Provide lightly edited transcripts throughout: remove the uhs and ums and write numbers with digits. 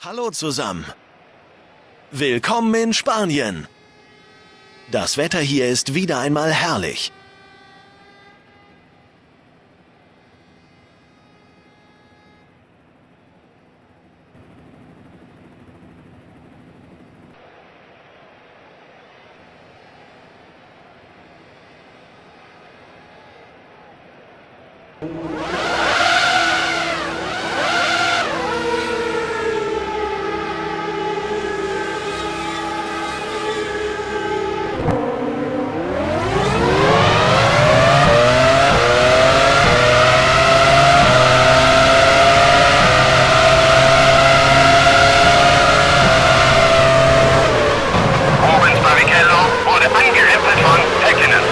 Hallo zusammen. Willkommen in Spanien. Das Wetter hier ist wieder einmal herrlich. Rubens Barrichello wurde angerempelt von Häkkinen.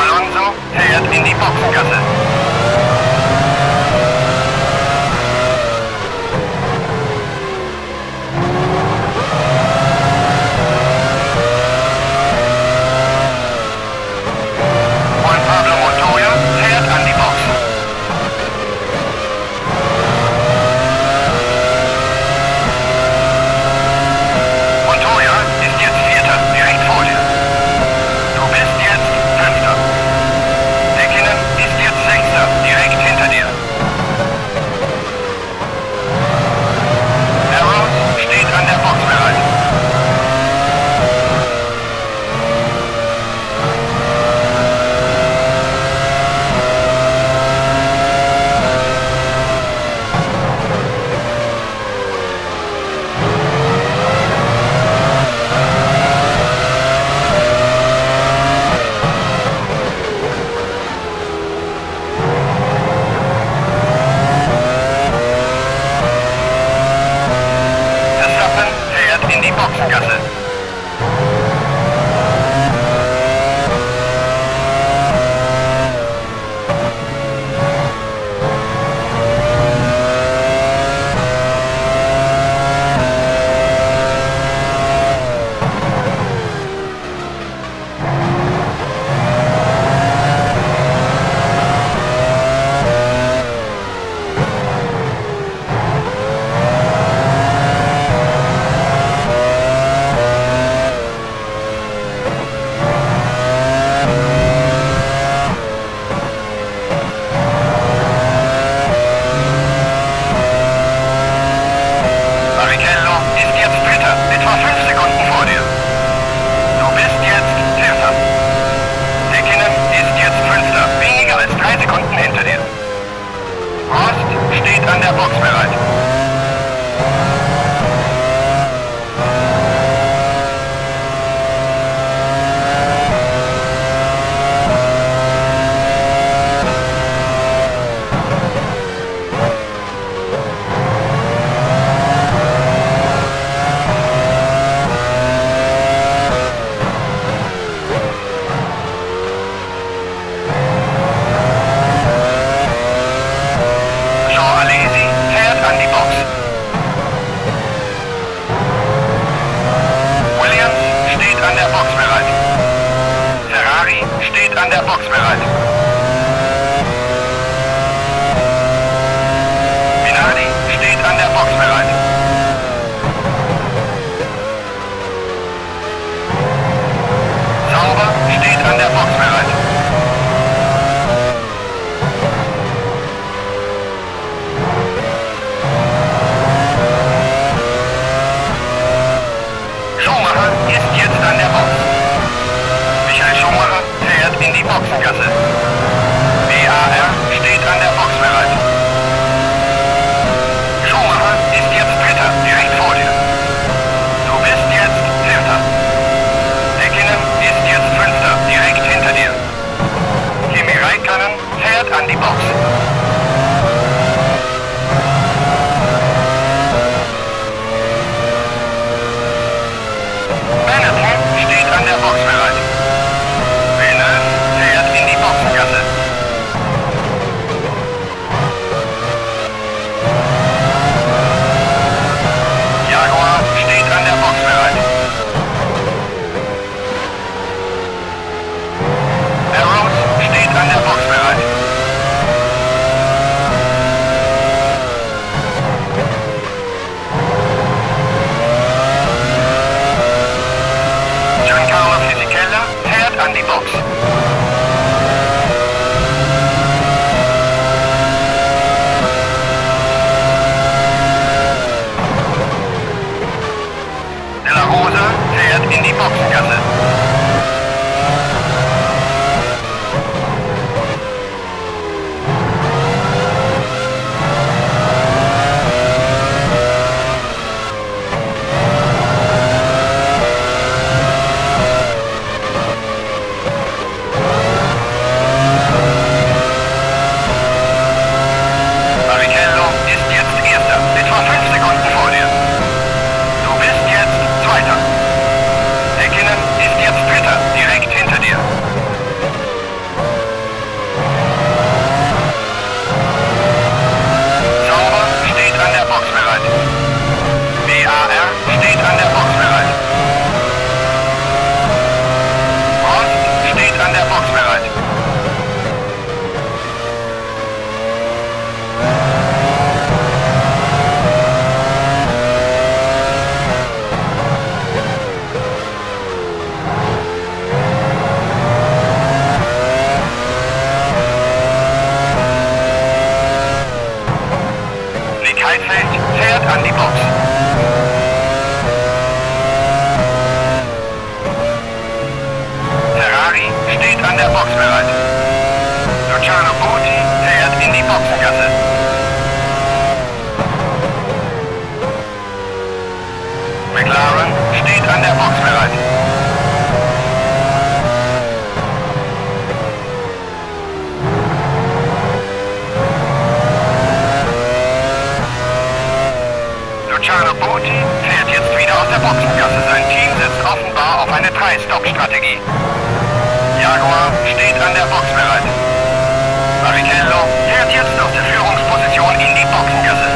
Alonso fährt in die Boxengasse. Juan Pablo Montoya fährt an die Box. Montoya ist jetzt Vierter, direkt vor dir. Du bist jetzt Fünfter. Häkkinen ist jetzt Sechster, direkt hinter dir. Arrows steht an der Box bereit. Verstappen fährt in die Boxengasse. Barrichello ist jetzt Dritter, etwa 5 Sekunden vor dir. Du bist jetzt Vierter. Häkkinen ist jetzt Fünfter, weniger als 3 Sekunden hinter dir. Prost steht an der Box bereit. Jean Alesi fährt an die Box. Williams steht an der Box bereit. Ferrari steht an der Box bereit. Minardi steht an der Box bereit. Sauber steht an der Box bereit. Schumacher ist jetzt an der Box. Michael Schumacher fährt in die Boxengasse. BAR steht an der Box bereit. Schumacher ist jetzt Dritter, direkt vor dir. Du bist jetzt Vierter. Häkkinen ist jetzt Fünfter, direkt hinter dir. Kimi Räikkönen fährt an die Box. Benetton steht an der Box bereit. Villeneuve fährt in die Boxengasse. Jaguar steht an der Box bereit. Arrows steht an der Box bereit. an die Box. Ferrari steht an der Box bereit. Luciano Burti fährt in die Boxengasse. McLaren steht an der Box bereit. Luciano Burti fährt jetzt wieder aus der Boxengasse. Sein Team setzt offenbar auf eine 3-Stop-Strategie. Jaguar steht an der Box bereit. Barrichello fährt jetzt aus der Führungsposition in die Boxengasse.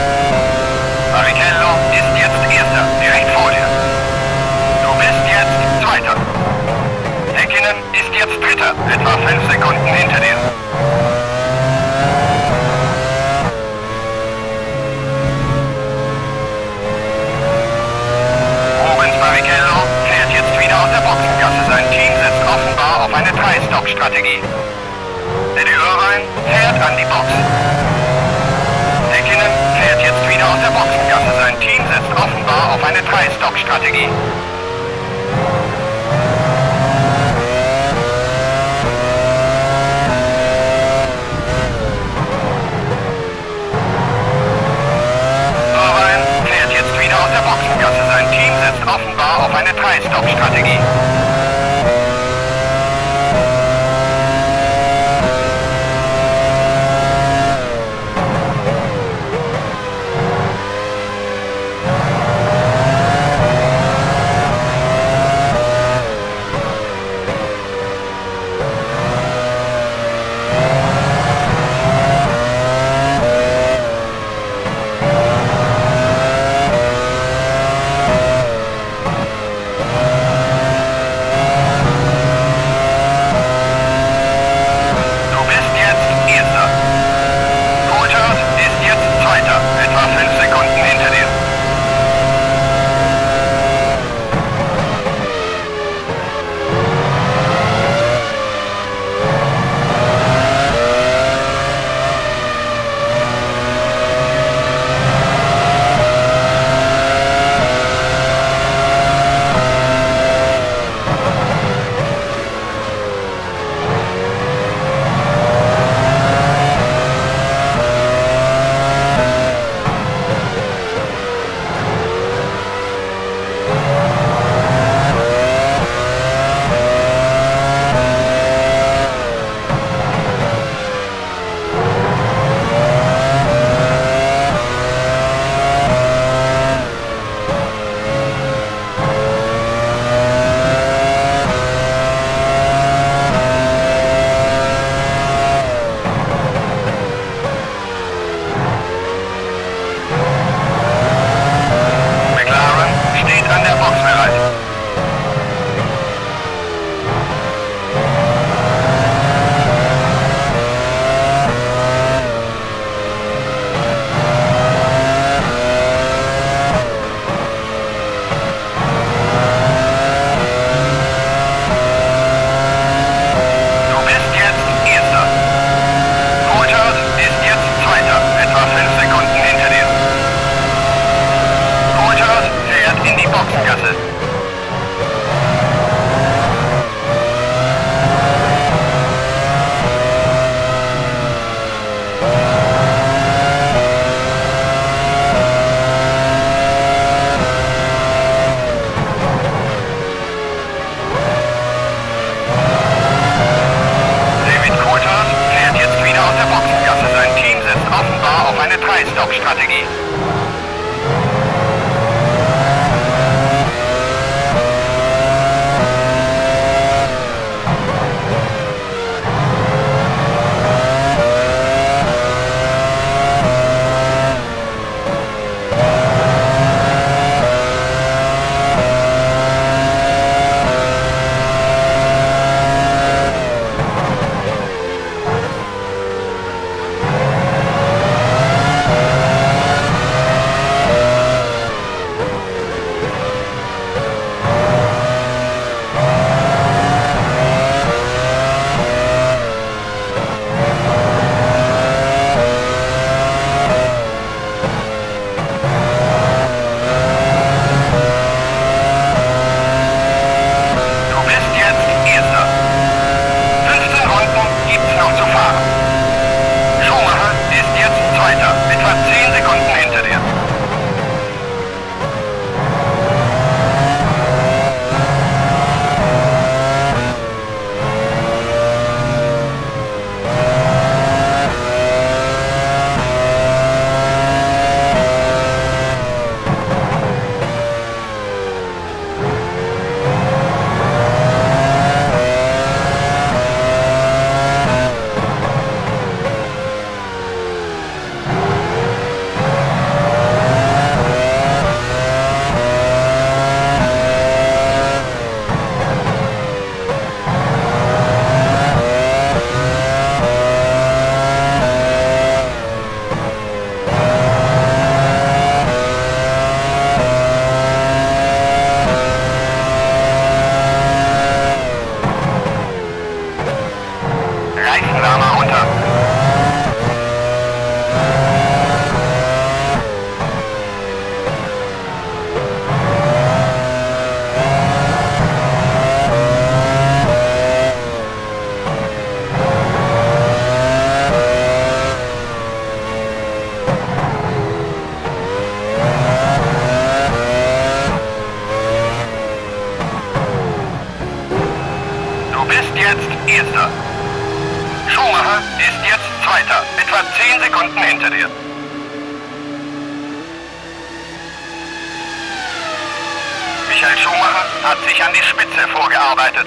Barrichello ist jetzt Erster, direkt vor dir. Du bist jetzt Zweiter. Häkkinen ist jetzt Dritter, etwa 5 Sekunden hinter dir. Rubens Barrichello fährt jetzt wieder aus der Boxengasse. Sein Team setzt offenbar auf eine 3-Stop-Strategie. Eddie Irvine fährt an die Box. Häkkinen fährt jetzt wieder aus der Boxengasse. Sein Team setzt offenbar auf eine 3-Stop-Strategie. Irvine fährt jetzt wieder aus der Boxengasse. Sein Team setzt offenbar auf eine 3-Stop-Strategie. Du bist jetzt Erster. Coulthard ist jetzt Zweiter, etwa 5 Sekunden hinter dir. McLaren steht an der Box bereit. Du bist jetzt Erster. Coulthard ist jetzt Zweiter, etwa 5 Sekunden hinter dir. Coulthard fährt in die Boxengasse. David Coulthard fährt jetzt wieder aus der Boxengasse. Sein Team setzt offenbar auf eine 3-Stop-Strategie. Reifenwärmer runter. Du bist jetzt Erster. Schumacher ist jetzt Zweiter, etwa 10 Sekunden hinter dir. Michael Schumacher hat sich an die Spitze vorgearbeitet.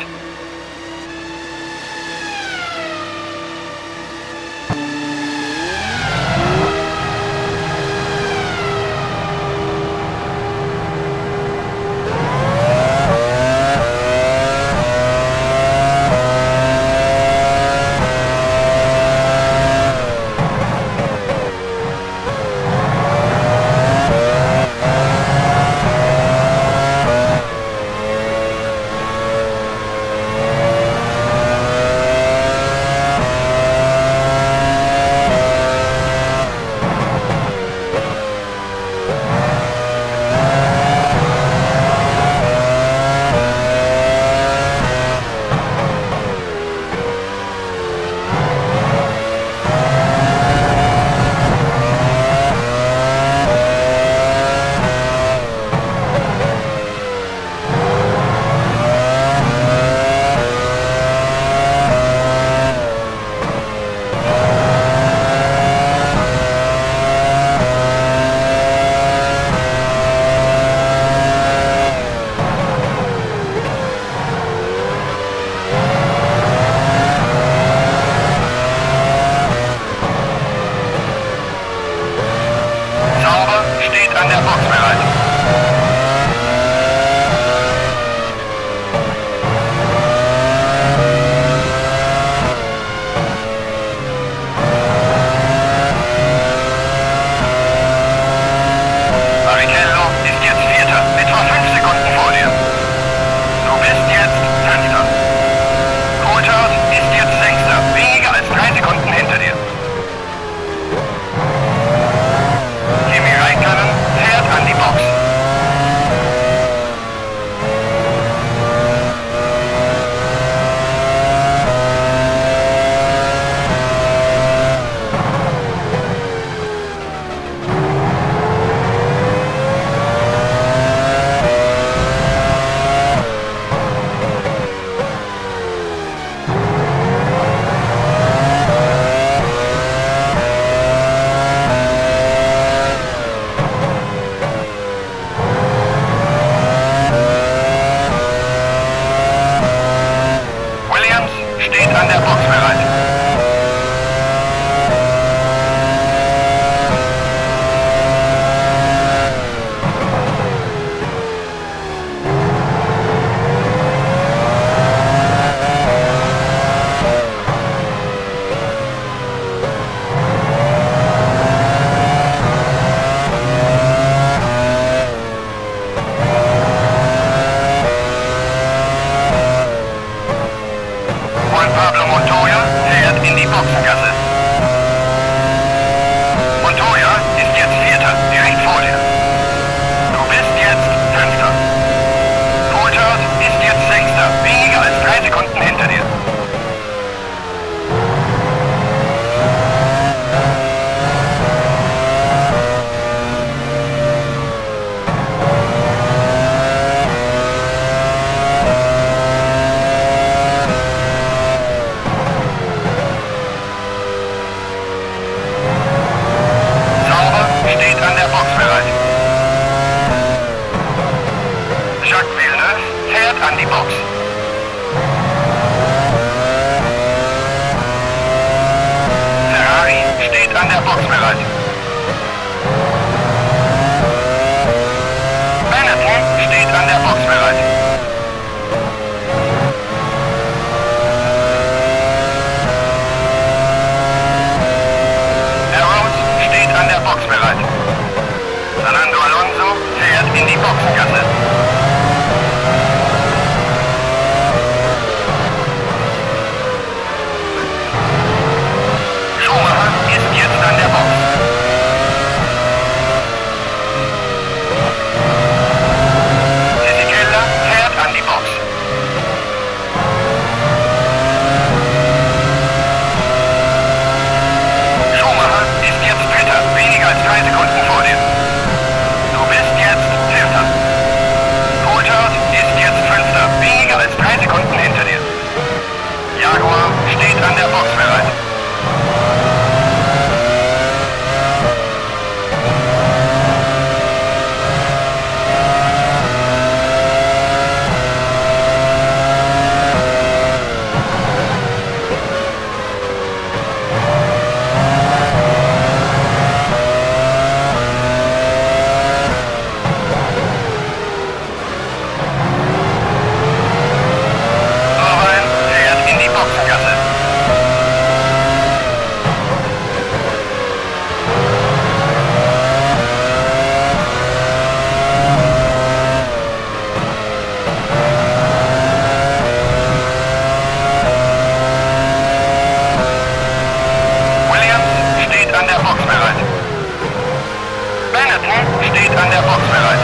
an der Box bereit.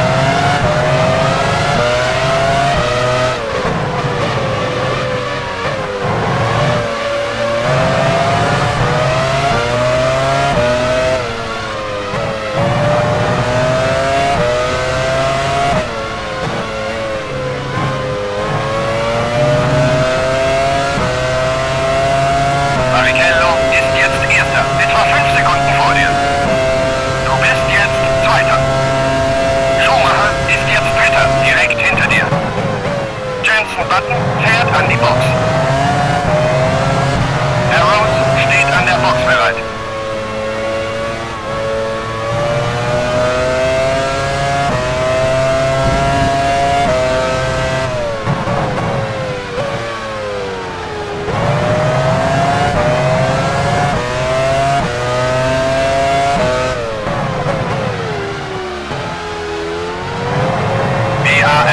Barrichello ist jetzt Erster, etwa 5 Sekunden vor dir. Du bist jetzt Zweiter. Schumacher ist jetzt Dritter, direkt hinter dir. Jenson Button fährt an die Box. Arrows steht an der Box bereit. BAR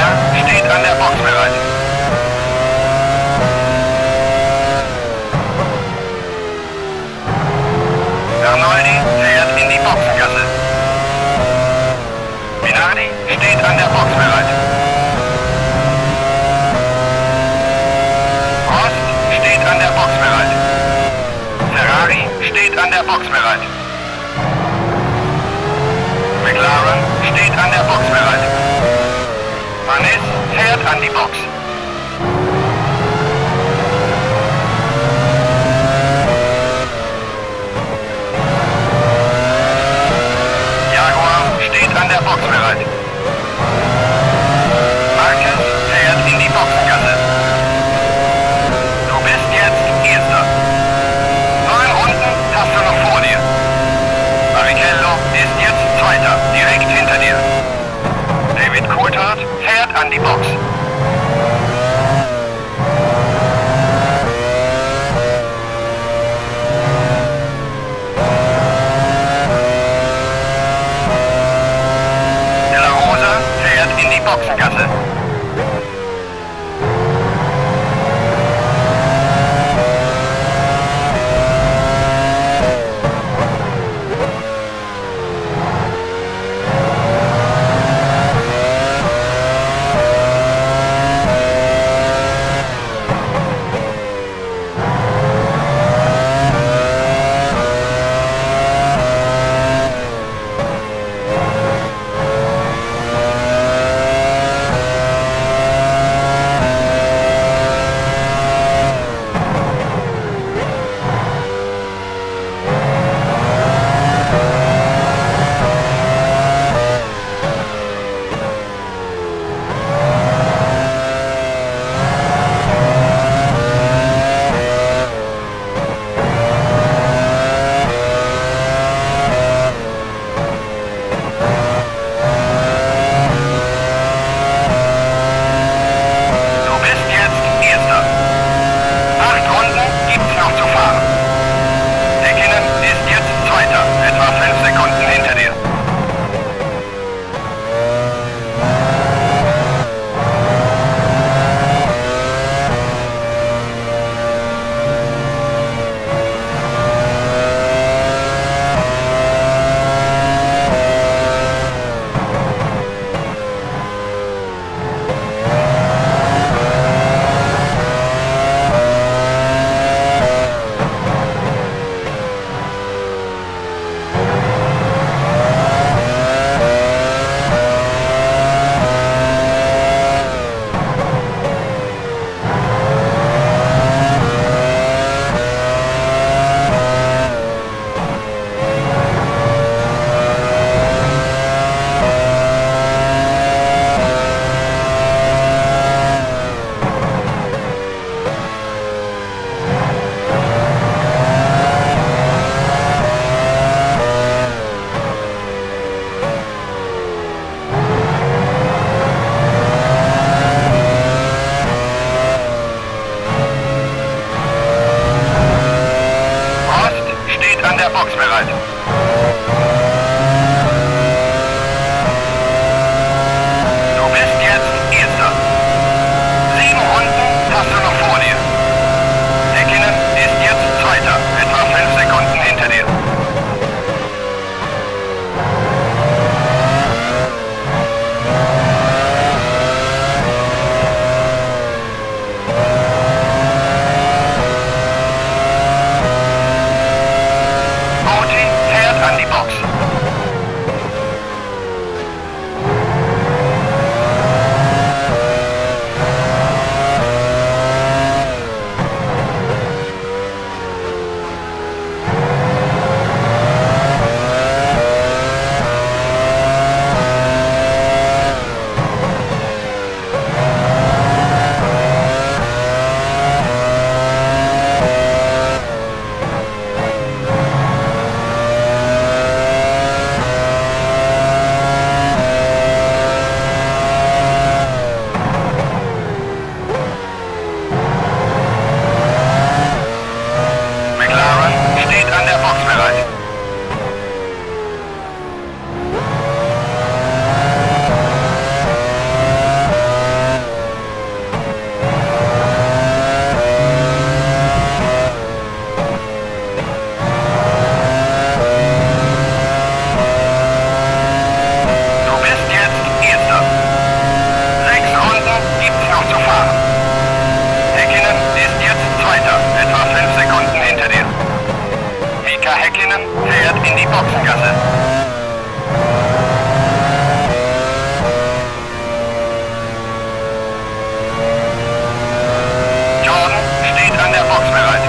steht an der Box bereit. Arnoldi fährt in die Boxengasse. Minardi steht an der Box bereit. Prost steht an der Box bereit. Ferrari steht an der Box bereit. McLaren steht an der Box bereit. Panis fährt an die Box. Jaguar steht an der Box bereit. Marquez fährt in die Boxengasse. Du bist jetzt Erster. 9 Runden hast du noch vor dir. Barrichello ist jetzt Zweiter, direkt hinter dir. David Coulthard fährt an die Box. De La Rosa fährt in die Boxengasse. Du bist jetzt Erster. 8 Runden gibt's noch zu fahren. Häkkinen ist jetzt Zweiter, etwa 5 Sekunden hinter dir. Prost steht an der Box bereit. Du bist jetzt Erster. 7 Runden hast du noch vor dir. Häkkinen ist jetzt Zweiter, etwa 5 Sekunden hinter dir. Du bist jetzt Erster. 6 Runden gibt's noch zu fahren. Häkkinen ist jetzt Zweiter, etwa 5 Sekunden hinter dir. Mika Häkkinen fährt in die Boxengasse. Jordan steht an der Box bereit.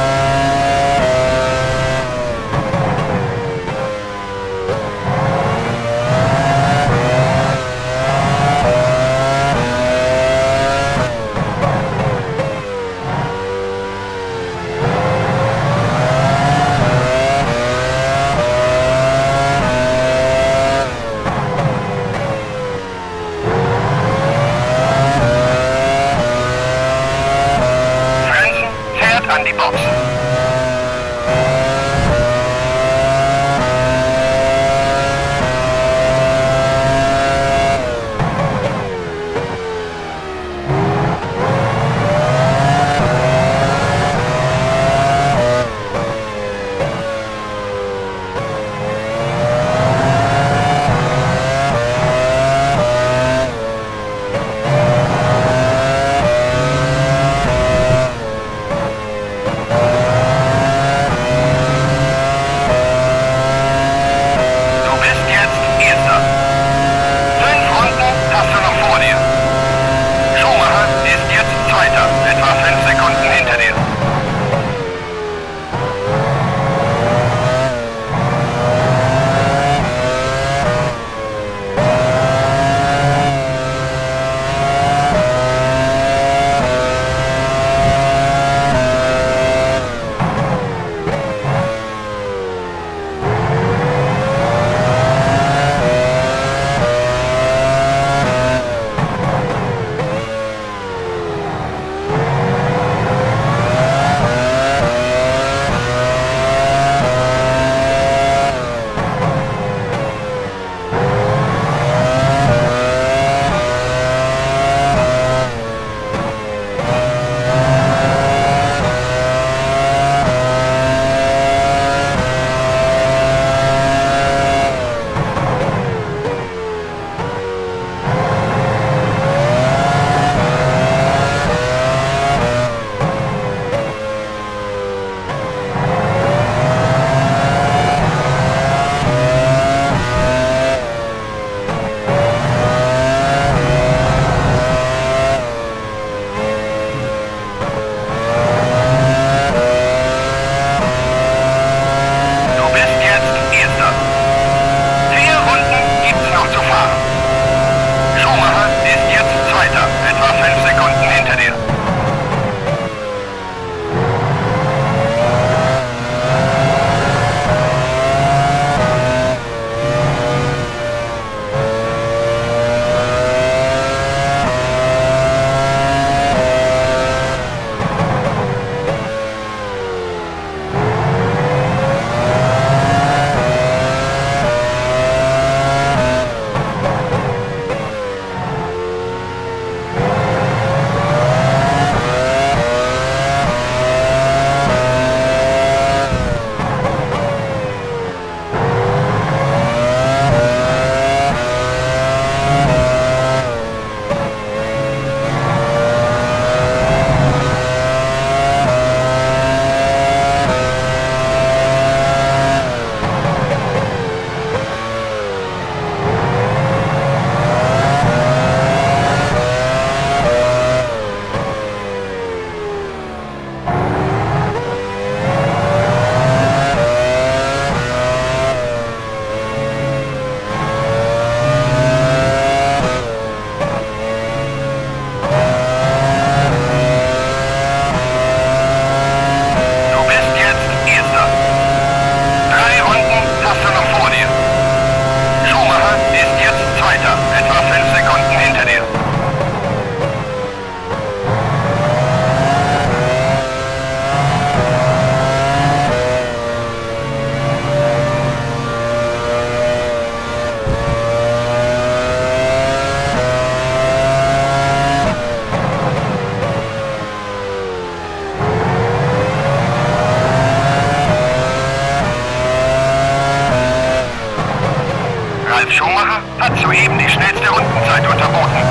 hat soeben die schnellste Rundenzeit unterboten.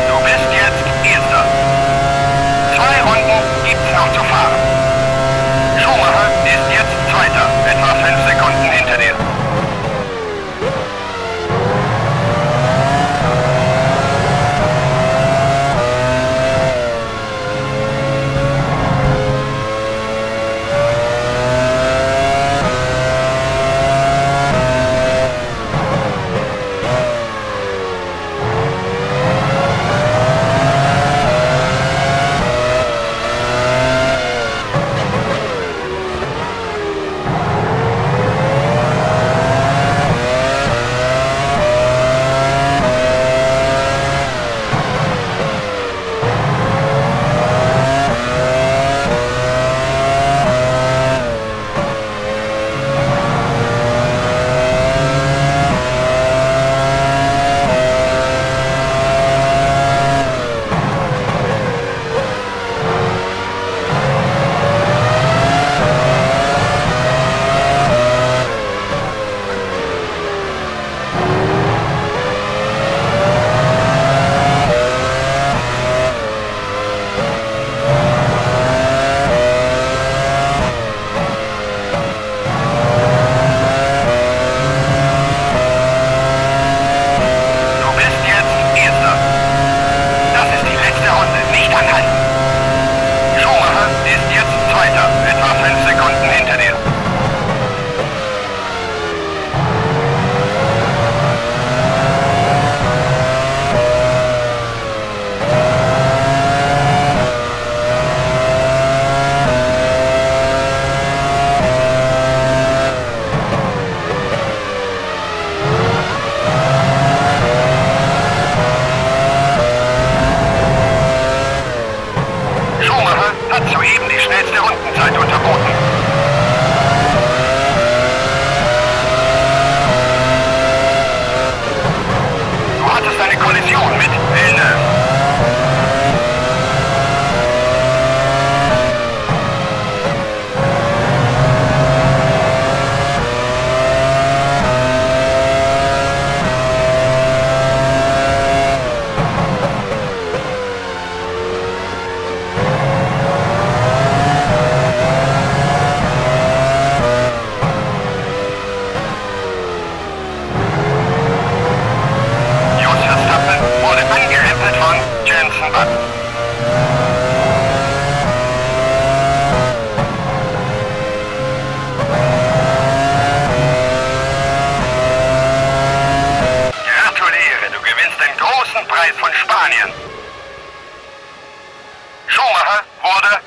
Du bist jetzt Erster. 2 Runden gibt's noch zu fahren. Schumacher ist jetzt Zweiter, etwa 5 Sekunden hinter dir. Du bist jetzt Erster. Das ist die letzte Runde, nicht anhalten. Schumacher ist jetzt Zweiter, etwa 5 Sekunden hinter dir. Schumacher hat soeben die schnellste Rundenzeit unterboten. Du hattest eine Kollision mit Villeneuve. Jos Verstappen wurde angerempelt von Jenson Button. Gratuliere, du gewinnst den großen Preis von Spanien. Schumacher wurde